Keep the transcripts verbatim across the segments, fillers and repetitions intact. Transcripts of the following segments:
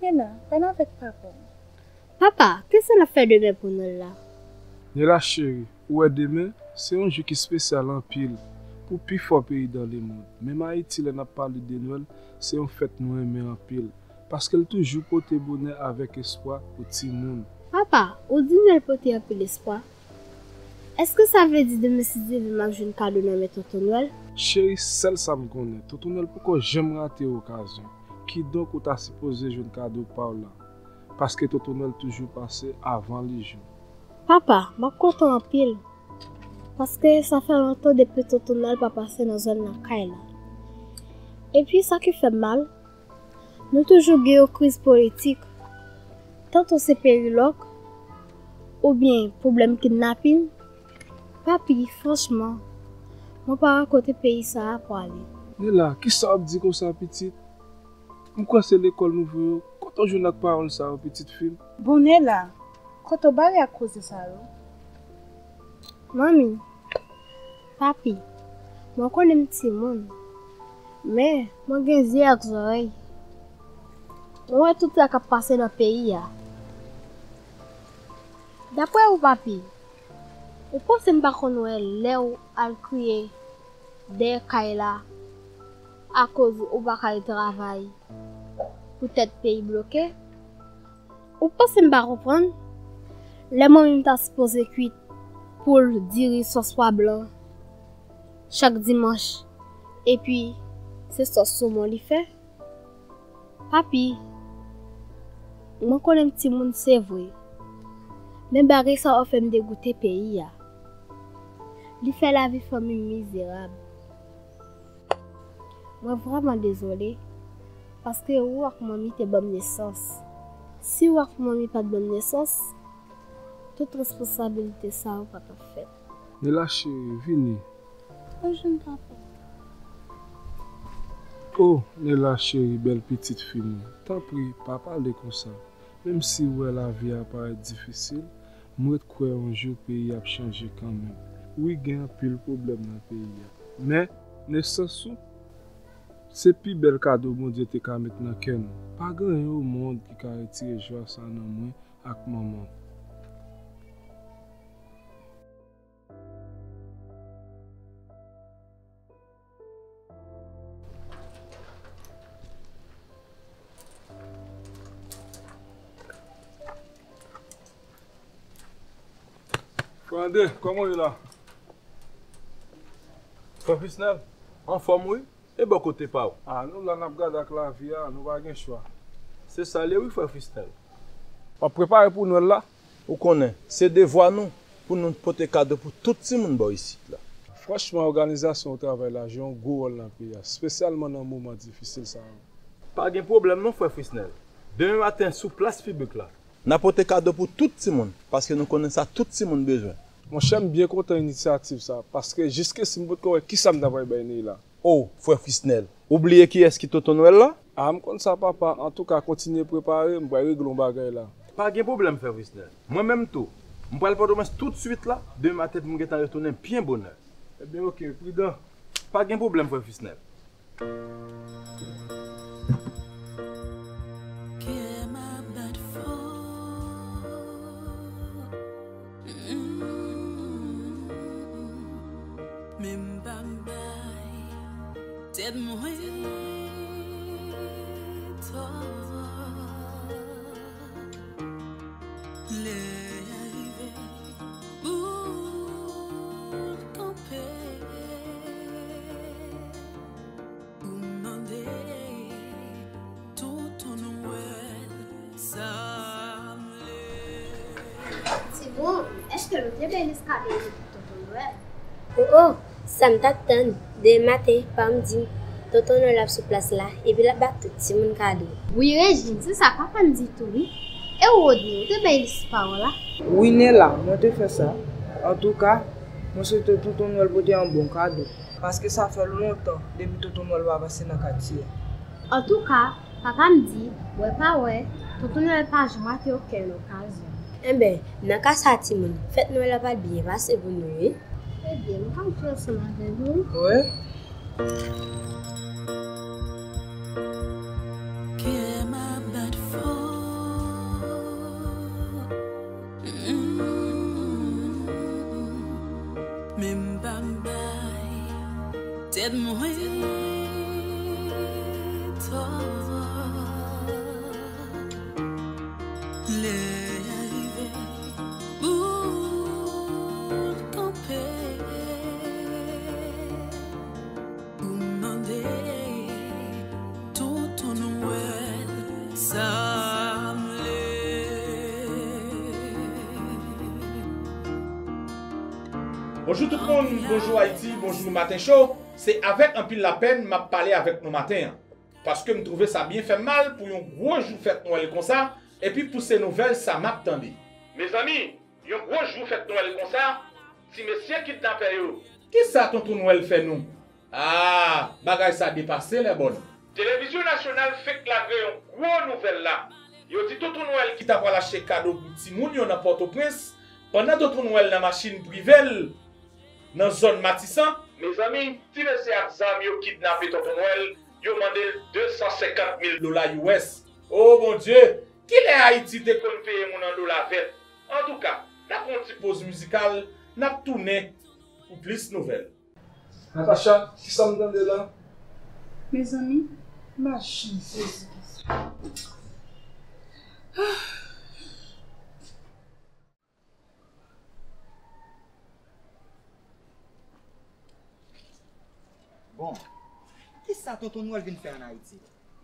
Nela, pale avèk papa w. Papa, kisa n ap fè demen pou Nwèl la? Nela cheri, ou wè demen, se yon jou ki espesyal anpil pou pifò peyi dans le monde. Menm Ayiti, lè n ap pale de Nwèl, se yon fèt nou renmen anpil, paske l toujou pote bonè avèk espwa pou timoun. Papa, ou di Nwèl pote anpil espwa. Èske sa vle di demen si Dye vle m ap jwenn kado nan men Tonton Nwèl? Cheri, sèl sa m konnen, Tonton Nwèl poko janm rate okazyon. Kidonk, ou ta sipoze jwenn kado pa w la, paske Tonton Nwèl toujou pase avan li jwenn. Papa, m ap kontan anpil, paske sa fè lontan depi Tonton Nwèl pa pase nan zòn lakay la. Epi sa ki fè m mal, nou toujou gen yon kriz politik. Tanto se perilòk, oubyen pwoblèm kidnapin. Papi, franchman, mwen pa wè kote peyi sa a prale. Nela, kisa w ap di konsa, pitit? M kwè se lekòl nou voye w. Kote w jwenn ak pawòl sa yo, pitit fi m? Bon, Nela, kote w bare ak koze sa yo? Manmi, papi, mwen konnen m timoun, men mwen gen zye ak zòrèy. Mwen wè tout sa k ap pase nan peyi a. Daprè ou, papi, ou panse m pa konn wè lè w al kriye dèyè kay la akoz ou pa ka al travay poutèt peyi bloke? Ou panse m pa konprann? Lè manmi m ta sipoze kwit poul, diri, sòs pwa blan chak dimanch, epi se sòs somon li fè. Papi, mwen konnen m timoun, se vre, men bagay sa yo fè m degoute peyi a. Li fè lavi fanmi m mizerab. Mwen vrèman dezole, paske ou ak manmi te ban m nesans. Si ou ak manmi pa t ban m nesans, tout responsabilite sa yo pa t ap fèt. Nela cheri, vini. Ou jwenn papa. O, Nela cheri, bèl pitit fi mwen, tanpri, pa pale konsa. Menm si ou wè lavi a parèt difisil, m ret kwè yon jou peyi a ap chanje kanmenm. Wi, gen anpil pwoblèm nan peyi a, men nesans ou se pi bèl kado Bondye te ka met nan kè nou. Pa gen anyen o mond ki ka retire jwa sa nan mwen ak manman m. Frè André, kòman w ye la? Frè Fisnèl, anfòm wi. E bò kote pa w? A, nou la n ap gade ak lavi a, nou pa gen chwa. Se sa l ye wi, frè Fisnèl. W ap prepare pou Nwèl la? Ou konnen, se devwa nou pou nou pote kado pou tout timoun bò isit la. Franchman, òganizasyon ou travay la jwe yon gwo wòl nan peyi a, espesyalman nan moman difisil sa yo. Pa gen pwoblèm non, frè Fisnèl. Demen maten, sou plas piblik la, n a pote kado pou tout timoun, paske nou konnen sa tout timoun bezwen. Monchè, m byen kontan inisyativ sa, paske jiskesi m potko wè kisa m ta pral bay Neyla. O, frè Fisnèl, ou bliye kiyès ki Tonton Nwèl la? A, m konn sa, papa. Antouka, kontinye prepare, m pral regle yon bagay la. Pa gen pwoblèm, frè Fisnèl. Mwen menm tou, m pral Pòtoprens toutswit la, demen maten pou m gentan retounen byen bonè. Ebyen, oke, pridan. Pa gen pwoblèm, frè Fisnèl. Kè m ap bat fò. Men m pa bay tèt mwen tò. Lè a rive pou l kanpe. Pou m mande Tonton Nwèl sa m vle. Timoun, èske nou te bay lis kado yo pou Tonton Nwèl? O, o, sa m t ap tann. Demen maten, pa m di m Tonton Nwèl ap sou plas la, epi l ap ba tout timoun kado. Wi, Rejin, se sa papa m di tou, wi. E ou, Rodney, ou te bay lis pa w la? Wi, Nela, mwen te fè sa. Antouka, mwen swete Tonton Nwèl pote yon bon kado. Paske sa fè lontan depi Tonton Nwèl pa pase nan katye a. Antouka, papa m di, wè pa wè, Tonton Nwèl pa janm rate okenn okazyon. Enben, nan ka sa timoun, fèt Nwèl la pral byen pase pou nou, wi. Ebyen, m ka jwe ansanm avè nou. Wi. Kè m ap bat fò. Men m pa bay tèt mwen tò. Lè a rive pou l kanpe, pou m mande Tonton Nwèl sa m vle. Bonjou tout moun, bonjou Ayiti, bonjou Maten Cho. Se avèk anpil lapèn m ap pale avèk nou maten an. Paske m twouve sa byen fè m mal pou yon gwo jou fèt Nwèl konsa, epi pou se nouvèl sa m ap tande. Mezanmi, yon gwo jou fèt Nwèl konsa, ti mesye kidnapè yo. Kisa Tonton Nwèl fè nou? Ah, bagay sa depase lè bòn. Televizyon nasyonal fenk lage yon gwo nouvèl la. Yo di Tonton Nwèl ki ta pral achte kado pou timoun yo nan Pòtoprens, pandan Tonton Nwèl nan machin prive l nan zòn Matisan. Mezanmi, ti mesye ak zam yo kidnape Tonton Nwèl, yo mande l de san senkant mil dola U S. O Bondye, kilè Ayiti te konn peye moun an dola vèt? Antouka, n ap yon ti poz mizikal, n ap tounen pou plis nouvèl. Natacha, kisa m tande la? Mezanmi, m pa janm sezi konsa. Bon, kisa Tonton Nwèl vin fè ann Ayiti?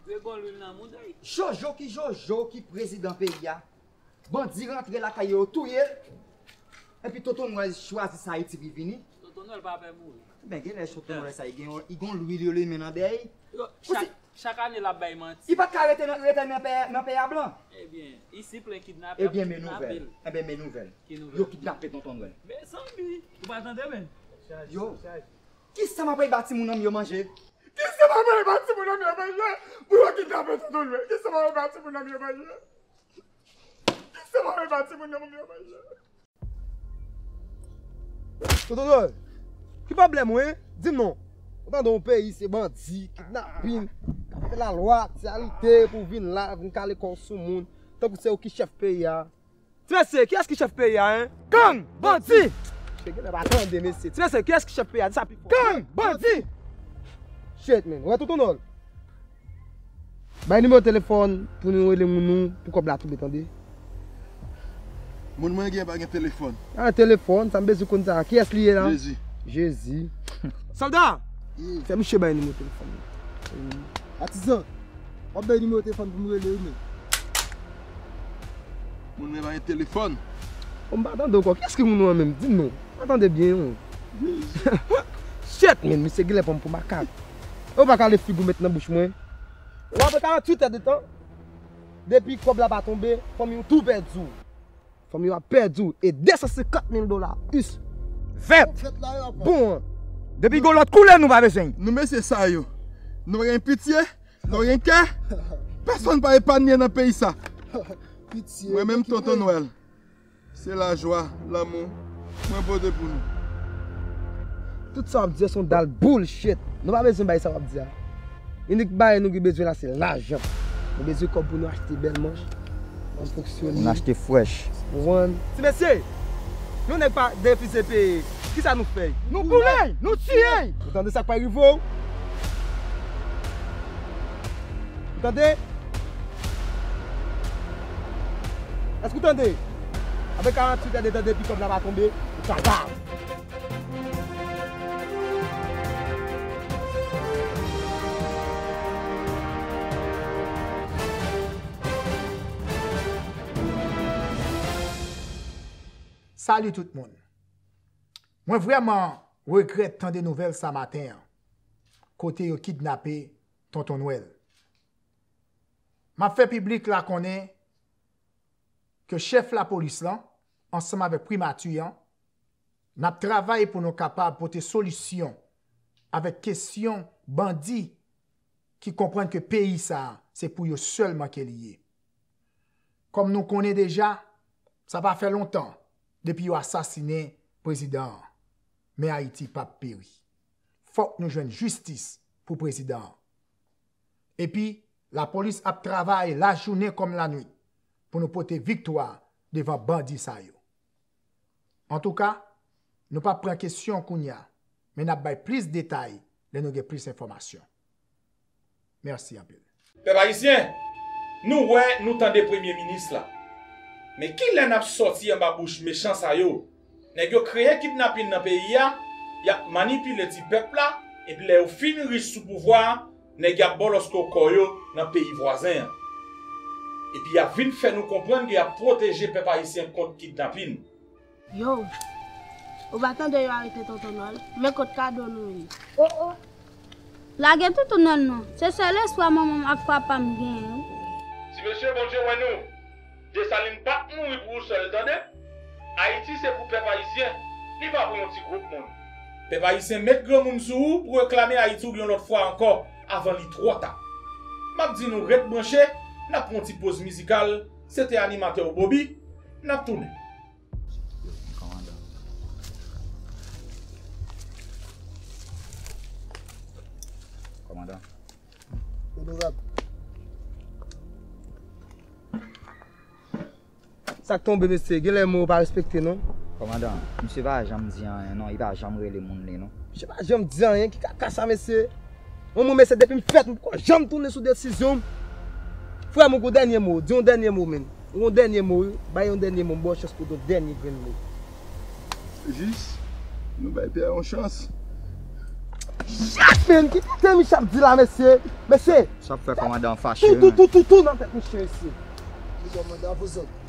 Li dwe gon lwil nan mouda l. Jojo ki Jojo ki prezidan peyi a. Bandi rantre lakay yo, yo touye l. Epi Tonton Nwèl chwazi sa Ayiti pou l vini. Tonton Nwèl pa pè mouri. Men genlè Tonton Nwèl sa, li gen yon, li gen yon lwil yo limen nan dèyè. Yo, chak, chak ane l ap bay manti. Li pa t ka rete nan, rete nan pè, nan pè a blan. Ebyen, li si plen kidnapè, ap kidnape l. Ebyen, men nouvèl. Ebyen, men nouvèl. Ki nouvèl? Yo kidnape Tonton Nwèl. Mezanmi, ou pa tande, men? Yo, kisa m ap bay ba timoun an m yo manje? Kisa m ap bay ba timoun an m yo manje? Pou yo kidnape Tonton Nwèl. Kisa m ap bay ba timoun an m yo manje? Kisa m ap bay ba timoun an m yo manje? Tonton Nwèl, ki pwoblèm ou, en? Di m non. Ou tande yon peyi se bandi, kidnapin, k ap fè lalwa, ti alite pou w vin la, vin kale kò w sou moun, tankou se ou ki chèf peyi a. Ti mesye, kiyès ki chèf peyi a, en? Gang! Bandi! Mesye, genlè pa tande, mesye. Ti mesye, kiyès ki chèf peyi a? Di sa pi fò. Gang! Bandi! Shit, man. Wè, Tonton Nwèl. Bay nimewo telefòn pou nou rele moun nou pou kòb la tonbe, tande. Moun mwen gen pa gen telefòn. Ah, telefòn, sa m bezwen konn sa. Kiyès li ye la? Jezi. Jezi. Sòlda! Wi. Fè misye bay nimewo telefòn li. Atizan, w ap bay nimewo telefòn pou m rele wi, men. Moun mwen pa gen telefòn. Bon, m pa tande ankò. Kiyès ki moun ou an menm? Di m non. M pa tande byen, non. Shit, men, misye genlè pran m pou makak. E w pa kale figi w met nan bouch mwen. Ou apre karanntuit è de tan, depi kòb la pa tonbe, fanmi w tou pèdi w. Fanmi w ap pèdi w. E de san senkant mil dola. Us. Vèt. Bon, depi gon lòt koulè, nou pa bezwen. Nou mesye sa yo, nou pa gen pitye, nou pa gen kè. Pèsonn pa epanye nan peyi sa. Pitye. Mwen menm, Tonton Nwèl. Se lajwa, lanmou mwen pote pou nou. Tout sa w ap di a se yon dal bullshit. Nou pa bezwen bay sa w ap di a. Inik bagay nou ki bezwen la se lajan. Nou bezwen kòb pou nou achte bèl manch. Pou n fonksyone. Pou n achte fresh. Ou konprann? Ti mesye, yon nèg pa defize peye. Kisa nou fè? Nou boule, nou tiye. Ou tande sa k pral rive w? Ou tande? Èske w tande? Apre karanntuit è de tan depi kòb la pa tonbe, ou kadav. Salut tout moun. Mwen vrèman regrèt tande nouvèl sa maten an, kote yo kidnape Tonton Nwèl. M ap fè piblik la konnen ke chèf lapolis lan, ansanm avèk primati an, n ap travay pou nou kapab pote solisyon avèk kesyon bandi ki konprann ke peyi sa a, se pou yo sèlman ke li ye. Kòm nou konnen deja, sa pa fè lontan depi yo asasinen prezidan an. Men Ayiti p ap peri. Fòk nou jwenn jistis pou prezidan an. Epi, lapolis ap travay lajounen kòm lannuit pou nou pote viktwa devan bandi sa yo. Antouka, Nou p ap pran kesyon kounye a, men n ap bay plis detay lè nou gen plis enfòmasyon. Mèsi anpil. Pèp ayisyen, nou wè, nou tande premye minis la. Men kilè n ap sòti anba bouch mechan sa yo? Nèg yo kreye kidnapin nan peyi a, y ap manipile ti pèp la, epi lè yo fin rich sou pouvwa a, nèg y ap bòlòske kò yo nan peyi vwazen an. Epi y ap vin fè nou konprann ke y ap pwoteje pèp ayisyen kont kidnapin. Yo, ou pa tande yo arete Tonton Nòl? Men kot kado nou ye. Oh, oh. Lage toutounèl non. Se sèl espwa manman m ak papa m genyen wi. Ti mesye, Bondye wè nou. Desalin pa t mouri pou ou sèl, tande. Ayiti se pou pèp ayisyen. Li pa pou yon ti gwoup moun. Pèp ayisyen, met granmoun sou ou pou reklame Ayiti w yon lòt fwa ankò, avan li twò ta. M ap di nou ret branche, n ap pran yon ti poz mizikal. Se te animatè w Bobby. N ap tounen. Kòmandan. Kòmandan. Onorab. Sa k tonbe, mesye? Genlè mo pa respekte, non? Kòmandan, misye pa janm di anyen, non. Li pa janm rele moun li, non. Misye pa janm di anyen. Ki kaka sa, mesye? Yon moun, mesye, depi m fèt, m poko janm tounen sou desizyon m. Frè m, ou gon dènye mo. Di yon dènye mo, menn. Ou gon dènye mo, wi. Bay yon dènye mo. M ba w chans pou w di yon dènye grenn mo. Jis, nou bay Pyè yon chans. Shit, menn! Ki kote misye ap di la, mesye? Mesye! Sa ap fè kòmandan fache, tou, tou, tou, tou, tou nan tèt misye, mesye. Li kòmandan, poze w.